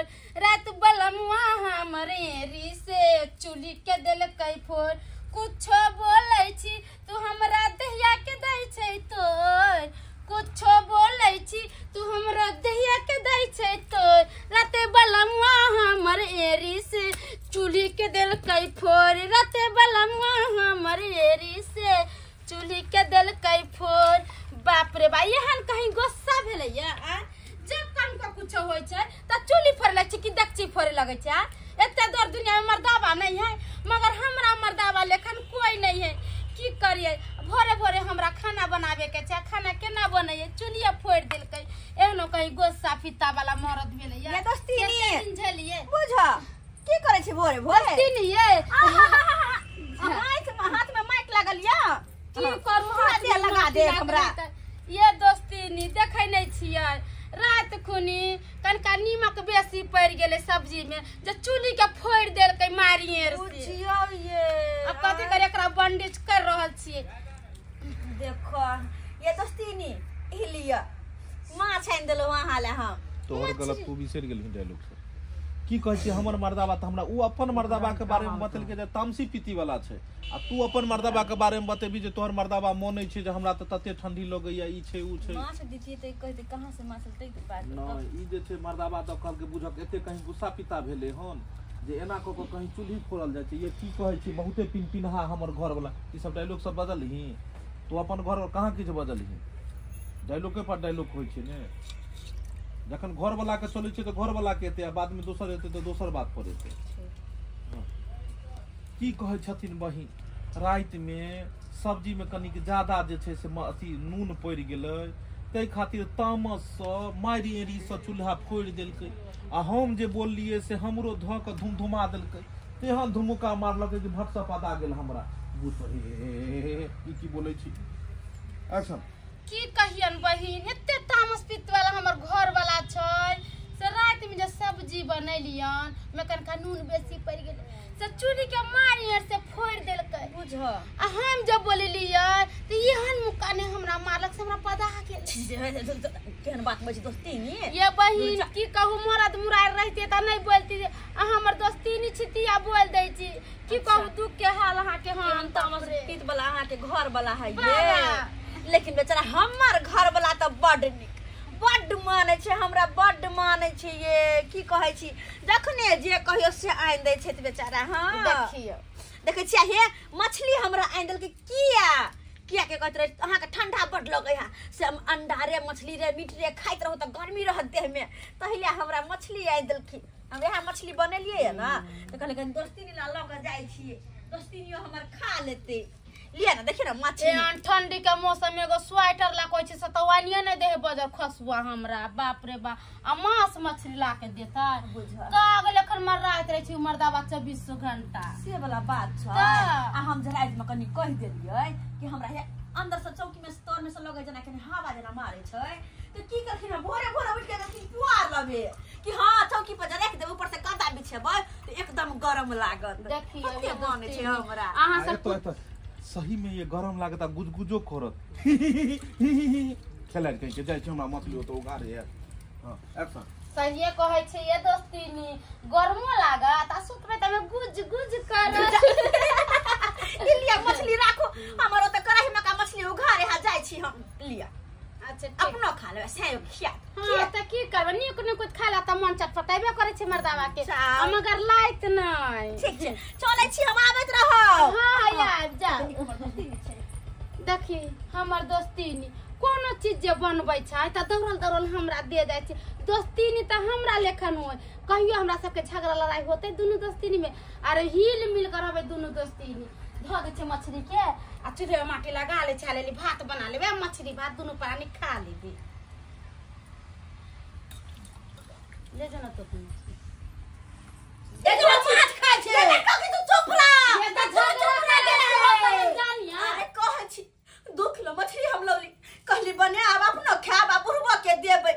फोड़। रात बलमुआ हमर एरी से चूल्ही के देलकै फोड़। कुछो बोलै छी तू हमरा दहिया के दै छै तोर, कुछो बोलै छी तू हमरा दहिया के दै छै तोर। राते बलमुआ हमर एरी से चूल्ही के देलकै फोड़, राते बलमुआ हमर एरी से चूल्ही के देलकै फोड़। बाप रे बा, एहन कहीं गुस्सा भेलैया? आ जब कनको कुछो होइ छै त चूल्ही फोड़े लगै छै कि डेकची फोड़े लगै छै? आ एते दौर दुनिया में मर्दाबा नहीं है, मगर हमरा मर्दाबा लेखन कोई नहीं है। की करिए, भोरे भोरे हमरा खाना बनावे के छै, खाना केना बनैए, चूल्हिया फोड़ देलकै। एहनो कहीं गुस्सा फित्ता वाला मरद भेलैया। ये दोस्तीनी कते दिन झेलिए बुझ की करै छी भोरे भोरे? दोस्तीनी ये हाथ में माइक लागल या की करू, पूरा देह लगा दे हमरा। ये दोस्तीनी देखै नहीं छियै, रात खुनी कनका नीमक बेसी पड़ि गेलै सब्जी में, जे चूल्ही के फोड़ि देलकै मारिये से। बुझियौ ये अब कथी करे, एकरा बैंडेज कर रहल छियै। देखो ये दोस्तीनी ई लिअ माछ आनि देलहुँ अहाँ ले। हम तोहर गलत तू बिसरि गेलही डायलॉग सब। की कहै छी हमर मर्दाबा तऽ हमरा उ अपन मर्दाबा के बारे में बतेलकै जे तामसी पीती वाला छै, आ तू अपन मर्दाबा के बारे में बतेबी जे तोहर मर्दाबा मोनै छै जे हमरा तऽ तते ठंडी लगैया, ई छै उ छै। माछ दितियै तऽ कहते कहाँ से माछ अनतै के बात। नहि, ई जे छै मर्दाबा तऽ कहलकै बुझक एते कहीं गुस्सा पीता भेलै हन जे एना कऽ कऽ कहीं चूल्ही फोड़ल जाइ छै। ये की कहै छी बहुते पिनपिनहा हमर घर वाला, ई सब डायलॉग सब बदलही तू अपन घर कहाँ किछु बदलही? डायलॉगे पर डायलॉग होइ छै ने। जखन घर वाला के चलै छै तऽ घर वाला के एतै, आ बाद में दोसर एतै तऽ दोसर बात पर एतै। की कहै छथिन बहिन, राति में सब्जी में कनिक ज्यादा जे छै से अथी नून पड़ि गेलै, ताहि खातिर तामससँ मारि एरीसँ चूल्हा फोड़ि देलकै, आ हम जे बोललियै से हमरो धऽ कऽ धुमधुमा देलकै, तेहन धुमुका मारलकै कि भटसँ पता गेल हमरा। बुझ हे ई की बोलै छी। एक्शन। की कहियन बहिन, एते तामस पित्त वाला हमर घर वाला छै से राति में जे सब्जी बनेलियन में कनका नून बेसी पड़ि गेलै से चूल्ही के मारि से फोड़ि देलकै। बुझ आ हम जब बोललियै तऽ एहन मुक्का ने हमरा मारलक से हमरा पता गेल। केहन बात बजै दोस्तीनी? ये बहिन की कहू, मरद मुरार रहते तऽ नहीं बोलती, आ हमर दोस्तीनी छी तिया बोल दै छी। की कहू दुख के हाल अहाँ के। हम तामस पीत वाला अहाँ के घर वाला है बाबा। ये, लेकिन बेचारा हमर घर वाला तऽ बड नीक, बड मानै छै हमरा, बड मानै छै। ये की कहै छी, जखने जे कहियो से आनि दै छथि बेचारा। हाँ देखियौ देखै छियै हे मछली हमरा आनि देलकै। किया किया के कहैत रहै अहाँके ठंडा बड लगै है, से हम अंडा रे मछली रे मीट रे खाइत रहू तऽ गर्मी रहत देहमे, तहिले हमरा मछली आनि देलखिन। हम इएह मछली बनेलियै ने तऽ कहलियै कनि दोस्तीनी ला लऽ कऽ जाइ छियै, दोस्तीनियो हमर खा लेतै। लिअ ने देखियौ ने मछली। एहन ठंडी के मौसम में एगो स्वेटर ला कहै छै से तऽ आनिये नहि दे है बजर खसुआ हमरा। बाप रे बाप, आ मांस मछली ला के देतै? बुझ कागल एखन मर्राइत रहै छै मर्दाबा 24 घंटा। से वाला बात छै। तऽ। आ हम जे राति में कनि कहि देलियै कि हमरा हे अंदर से चौकी में तर में से लगै जेना कनि हवा जेना मारै छै, तऽ की करथिन भोरे भोरे उठि के गेलखिन पुआर लबे कि हाँ चौकी पर जे राखि देबै ऊपर से गद्दा बिछेबै तऽ एकदम गरम लागत। देखियौ कते मानै छै हमरा। अहाँ आ सब एतऽ एतऽ सही में ये गरम लागत आ गुजगुजो करत। खेलाड़ कहीं के जाइ छी हमरा मछली ओतऽ उघारे है। हाँ एक्शन। सहिए कहै छै ये दोस्तीनी, गरमो लागत आ सुतबै तऽ गुज गुज करत। ई लिअ मछली राखू, हमर ओतऽ कड़ाही में का मछली उघारे हा जाइ छी हम। लिअ अच्छा ठीक। अपनो खा लेबै सैयो खिया। हाँ तऽ की करबै, नीक नीक खाय ला तऽ मन चटपटेबे करै छै मर्दाबा के, अच्छा। आ मगर लाइत नहि। ठीक छै चलै छी हम, आबैत रहब। हाँ आबि जा। हमर दोस्तीनी छै। देखी हमर दोस्तीनी कोनो चीज जे बनबै छै तऽ दौड़ल दौड़ल हमरा दे जाइ छै। दोस्तीनी तऽ हमरा लेखन होइ, कहियो हमरा सबके झगड़ा लड़ाई होतै दुनू दोस्तीनी में, आरे हिल मिल कर रहबै दुनू दोस्तीनी। धऽ दै छै मछली के आ चूल्हे में माटी लगा लै छै, लेली भात बना लेबै, मछली भात दुनू प्राणी खा लेबै। ले जो ना तो अपनी मछली। देखो माछ खाइ छै। देखो कि तू चुप रह। ये तऽ झगड़ा करै छै, जानिया। अरे कहै छी 2 किलो मछली हम लौली, कहली बनायब अपनो खायब आ बुढ़बो के देबै,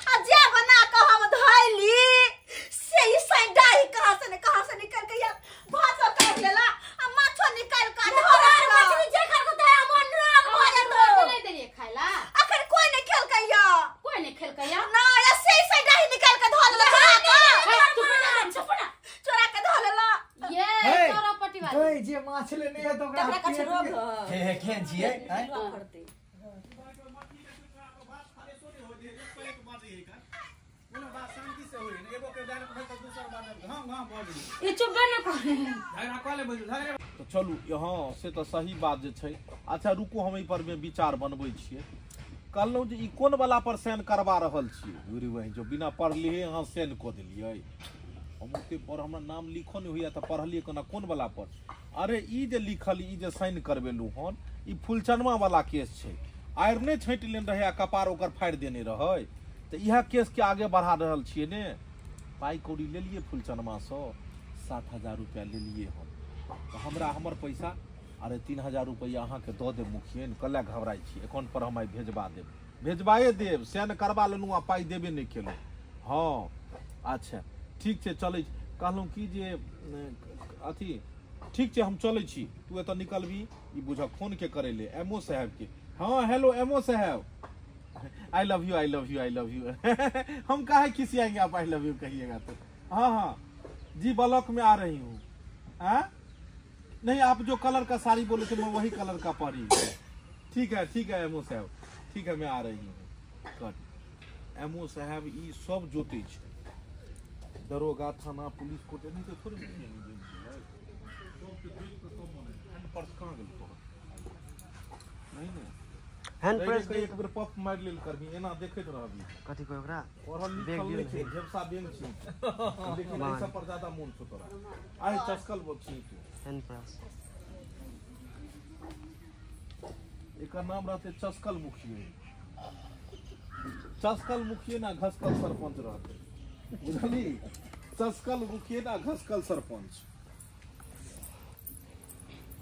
आ जे बना कऽ हम धैली से ई सैंडाही कहाँ से ने कहाँ से निकल के भातो काटि लेला आ माछो निकालि कऽ धऽ रखलक। मछली जे खा के हमर नाक भऽ जेतौ। नहि देलियै खाय ला? अखन कोई नहि खेलकै या। कोई नहि खेलकै या? नहि, से ई सैंडाही निकालि कऽ धऽ लेलक। जे माछ लेने है तो ओकरा कछ रोग हे हे केहन छियै हैं तो चलू हाँ से तो सही बात जे छै। अच्छा रुकू हम एहि पर में विचार बनबै छियै। कहलहुँ जे ई कोन वाला पर साइन करवा रहल छियै? गुरु बहिन जो बिना पढ़लियै अहाँ साइन कऽ देलियै। हम ओते पर हमरा नाम लिखो नहि होइया तऽ पढ़लियै कोना कोन वाला पर? अरे ई जे लिखल ई जे साइन करबेलहुँ हन ई फुलचनमा वाला केस छै। आयर नहि छाँटि लेने रहै आ कपार ओकर फाड़ि देने रहै तऽ इएह केसके आगे बढ़ा रहल छियै ने। पाइ कौड़ी लेलियै फुलचनमासँ 7,000 रुपैआ लेलियै हम तऽ हमरा हमर पैसा अरे 3,000 रुपैआ अहाँके दऽ देब मुखियन, कल्हे घबराइ छी अकाउंट पर हम आइ भेजबा देब, भेजबाए देब। साइन करबा लेलहुँ आ पाइ देबे नहि केलहुँ। हाँ अच्छा ठीक छै चलै छी। कहलहुँ कि जे अथी ठीक छै हम चलै छी, तू एतऽ निकलबी। ई बुझऽ फोन के करै ले एम ओ साहेबके। हाँ हेलो एम ओ साहेब, I love you I love you I love you. हम काहे खिसियाएंगे आप I love you कहिएगा तो। हाँ हाँ जी ब्लॉक में आ रही हूँ। हाँ नहीं आप जो कलर का साड़ी बोले थे मैं वही कलर का पहनी। ठीक है एमओ साहब, ठीक है मैं आ रही हूँ। कट एमओ साहब ई सब जोते छै दरोगा थाना पुलिस कोर्ट नहीं तो थोड़े पर्स कहाँ गेल तोहर? नहीं ने हैंड प्रेस एक बेर पप मारि लेल करबी एना देखैत रहबी। कथी कोई ओकरा पढ़ल लिखल नहि छै झेपसा बेंग छी लेकिन एहि सब पर ज्यादा मोन छौ तोरा। आइ चस्कल छी तू। हैंड प्रेस एकर नाम रहते चस्कल मुखिया। चस्कल मुखिया ना घसकल सरपंच रहते, बुझली? चस्कल मुखिया ना घसकल सरपंच।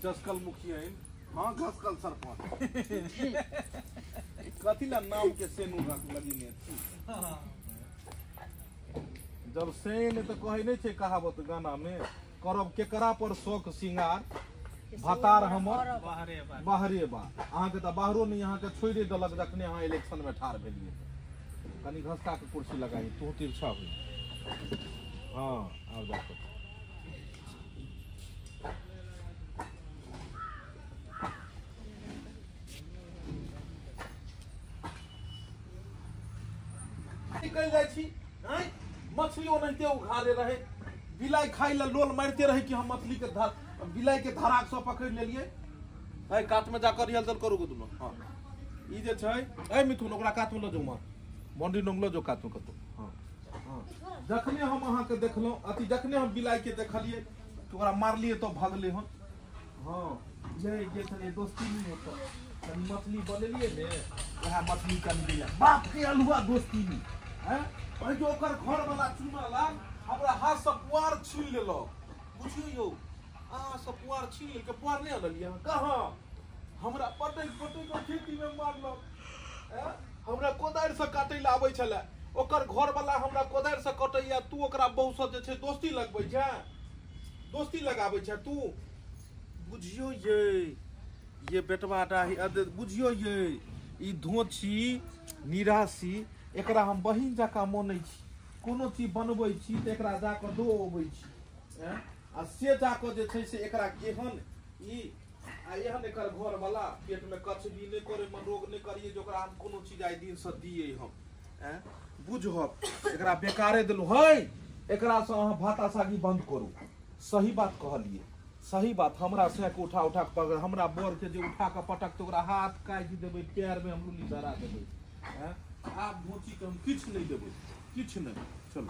चस्कल मुखिया हाँ घसकल सरपंच। कथी ला नाम के सेनू लगीने छी? जब सेन तो कहै नहि छै कहावत गाना में करब केकरा पर शौक सिंगार भतार हमर बाहरे बा। अहाँके तऽ बाहरो नहि अहाँके छोड़ि देलक जखने अहाँ इलेक्शन में ठाढ़ भेलियै। कनि घसका के कुर्सी लगाही तू तिरछा हुई। हाँ आब जा कऽ निकलि जाइ छी। मछली ओनाहिते उघारे रहे, बिलाइ खाइ लए लोल मारिते रहे कि हम मछली के धर बिलाइ के धराक से पकड़ि लेलियै। है कात में जाकर रिहर्सल करू गो दुनू। हाँ ई जे छै ए मिथुन ओकरा कात में लऽ जाउ, बाउंड्री नंग लऽ जाउ कात में कतौ। हाँ हाँ जखने हम अहाँके देखलहुँ अथी जखने हम बिलाइ के देखलियै तऽ ओकरा मारलियै तऽ भगलै हन। हाँ ये जे छलै दोस्ती नहि होतऽ कनि मछली बनेलियै ने वएह मछली कनि दिया बाप के अलुआ दोस्ती नहीं। हैं जो ओकर घर वाला चूना लाल हमरा हाथ से पुआर छीन लेलक। बुझियौ यौ अहाँ से पुआर छीन लेलकै। पुआर नहि अनलियै अहाँ? कहाँ हमरा पटकि पटकि कऽ खेती में मारलक। हैं हमरा कोदारि से काटै लए आबै छलै, ओकर घर वाला हमरा कोदारि से कटैया, तू ओकरा बहु से जे छै दोस्ती लगबै छै, दोस्ती लगाबै छै तू। बुझियौ ये बेटवा डाही बुझियौ ये ई धोछी निराशी एकरा हम बहिन जकाँ मानै छी। कोनो चीज बनबै छी तऽ एकरा जाकऽ दऽ अबै छी आ से जाकऽ जे छै से एकरा एहन ई आ एहन एकर घरवला पेटमे कचबी नहि करै रोग नहि करियै जे ओकरा हम कोनो चीज आइ दिनसँ दियै हम। बुझब एकरा बेकारे देलहुँ। है एकरासँ अहाँ भाता सागी बन्द करू। सही बात कहलियै, सही बात। हमरा सएह उठा उठा कऽ पकड़ हमरा बरके जे उठा कऽ पटक तऽ ओकरा हाथ काटि देबै, पैरमे हम लुली धरा देबै। आब भोचीके हम किछु नहि देबै, किछु नहि। चलू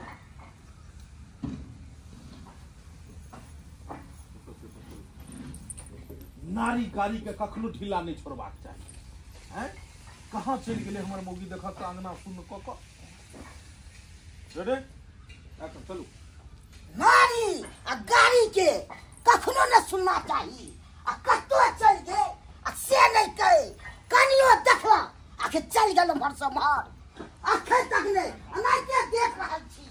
नारी कारी के कखनो ढीला नहि छोड़बाक चाही। हैं कहाँ चलि गेलै हमर मौगी? देखत तऽ अंगना सुन्न कऽ कऽ। रे चलू नारी आ गाड़ी के कखनो न सुनना चाही। आ कतौ चलि गेल आ से नहि कहे कनियो देखला आखिर चलि गेल उम्हर से उम्हर अखन तक नहि एनाहिते देख रहल छी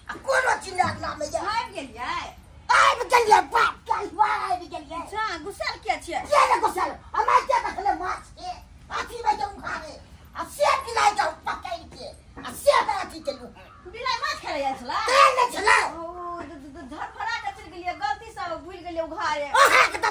आ कोनो चीज अंगना मे आबि गेलियै। आबि गेलियै बाप के आबि गेलियै। अच्छा गुस्साल किया छियै? किया ने गुस्साल? एनाहिते देखले माछ के अथी मे जे उघारे आ से बिलाइ के पकड़ि के आ से अथी केलहुँ। बिलाइ माछ खाइ आयल छलै? तें नहि छलै। ओ धरफड़ा के चलि गेलियै गलती से भूलि गेलियै उघारे। अहाँके तऽ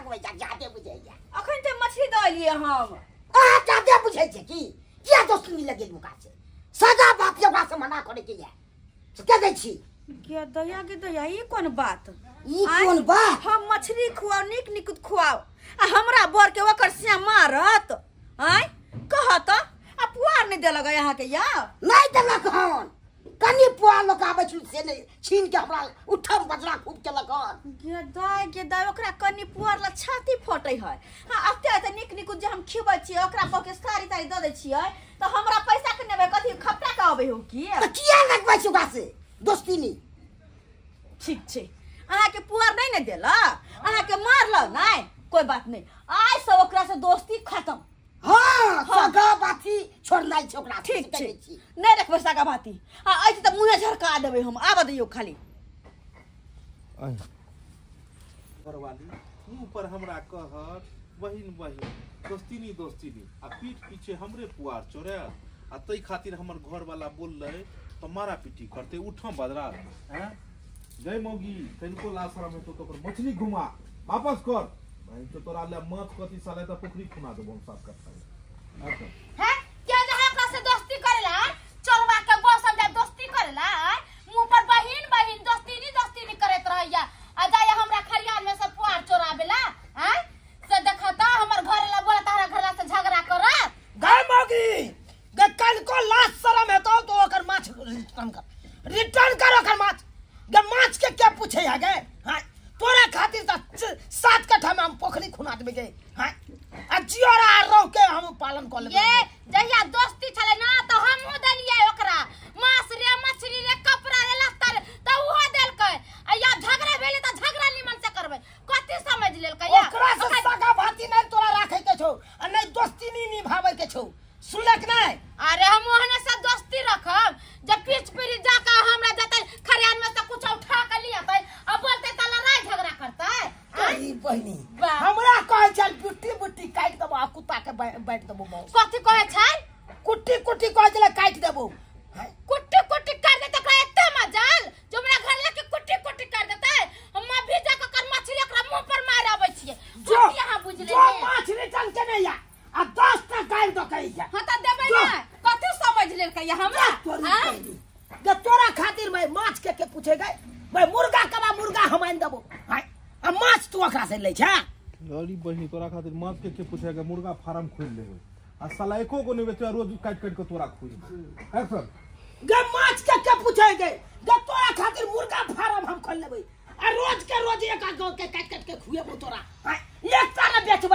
लगबै जा जादे बुझैया अखन ते मछली दऽ एलियै हम अहाँ जादे बुझै छै की किया दोस्ती लगेलू ओकरा से सदा बात के ओकरा से मना करे के या से के दै छी के दया के दया ई कोन बात ई कोन बात हम मछली खुआओ नीक नीक खुआओ आ हमरा बर के ओकर से मारत आय कहत आ पुआर नहीं देलक यहाँ के या नहीं देलक हन कनी पुआर लोक आबै छै से नहीं छीन के हमरा उठम बजरा खूब केलक हन गे दाय ओकरा कनी पुआर ला छाती फटै है हां अते अते नीक नीक जे हम खिबै छियै ओकरा पके साड़ी ताड़ी दऽ दै छियै तऽ हमरा पैसा के नेबै कथी खपटा के अबै हो की तऽ किया लगबै छै ओकरा से दोस्ती नहीं ठीक छै अहाँ के पुआर नहीं ने देलक अहाँ के मारलक नहीं कोई बात नहीं आइ से ओकरा से दोस्ती खत्म हाँ सगा बाती छोड़नाइ छै ओकरा ठीक छै नहीं रखबै सगा भाती आ ऐसे तऽ मुँहे झरका देबै हम आबऽ दियौ खाली घरवाली मुँह पर हमरा कहत बहिन बहिन दोस्तीनी दोस्तीनी आ पीठ पीछे हमरे पुआर चोरायल आ तै खातिर हमर घरवाला बोललै तऽ मारा पीटी करतै उठम बदरा हैं जय मौगी तनिको लाशरम हेतौ तऽ ओकर मछली घुमा वापस कर बहिन तो तोरा ले माछ कथी साले तऽ पोखरी खुना देबो हम साफ करता अच्छा हैं क्या जे है ओकरा से दोस्ती करेला चोरवा के बस समझा दोस्ती करेला मुंह पर बहिन बहिन दोस्ती नहीं करैत रहैया आ जाय हमरा खरियान में से पुआर चोराबेला हैं से देखता हमर घर ला बोला तारा घर ला से झगड़ा करत गाय मौगी गे कल को लाज शरम हेतौ तो ओकर माछ रिटर्न कर रिटर्न कर ओकर माछ गे माछ के के पूछे है गे हां तोरा खातिर त 7 कट्ठा में हम पोखरी खुना देबै गे हां आ जियोरा आ रौ के हम पालन क लेबै ये जहिया दोस्ती छले ना त हमहु देलियै ओकरा मांस रे मछली रे कपड़ा रे लत्ता रे त उहो देलकै आ या झगड़ा भेलै त झगड़ा निमन से करबै कथी समझ लेलकै या ओकरा से सगा भाती नहीं तोरा राखे के छौ आ नहीं दोस्ती नहीं निभावे के छौ सुनलक नहीं अरे हम ओहने से दोस्ती रखब जब पीछ पीरी जाके हमरा जतै खरियान में से कुछ उठा के लियतै आ बोलतै त लड़ाई झगड़ा करतै अरे बहिनी हमरा कहै छल बुट्टी बुट्टी काटि देबो आ कुत्ता के बैठ देबो मौस कथी कहै छै कुट्टी कुट्टी कहै छलै काटि देबो कुट्टी कुट्टी कर देतै ओकरा एते मजाल जो हमरा घर लेके कुट्टी कुट्टी कर देतै हम अभी जाके ओकर मछली ओकरा मुंह पर मार आबै छियै जो यहाँ बुझ जो लेलियै माछ रिटर्न केने या आ 10 टा गारि दऽ के या हां त देबै ना कथी समझ लेलकै या हमरा गे तोरा खातिर मैं माछ के पूछे गए मैं मुर्गा कबा मुर्गा हम आनि देबो हां आ माछ तू ओकरा से लै छै अरे बहिनी तोरा खातिर माछ के पूछेगा मुर्गा फार्म खोल लेबै आ साला एको गो नहीं बेचबे रोज काटि काटि के तोरा खोल एक्शन गे माछ के पूछे गए गे तोरा खातिर मुर्गा फार्म हम खोल लेबै आ रोज के रोज एक आध गो के काटि काटि के खुएबो तोरा हां एक टा ने बेचबै।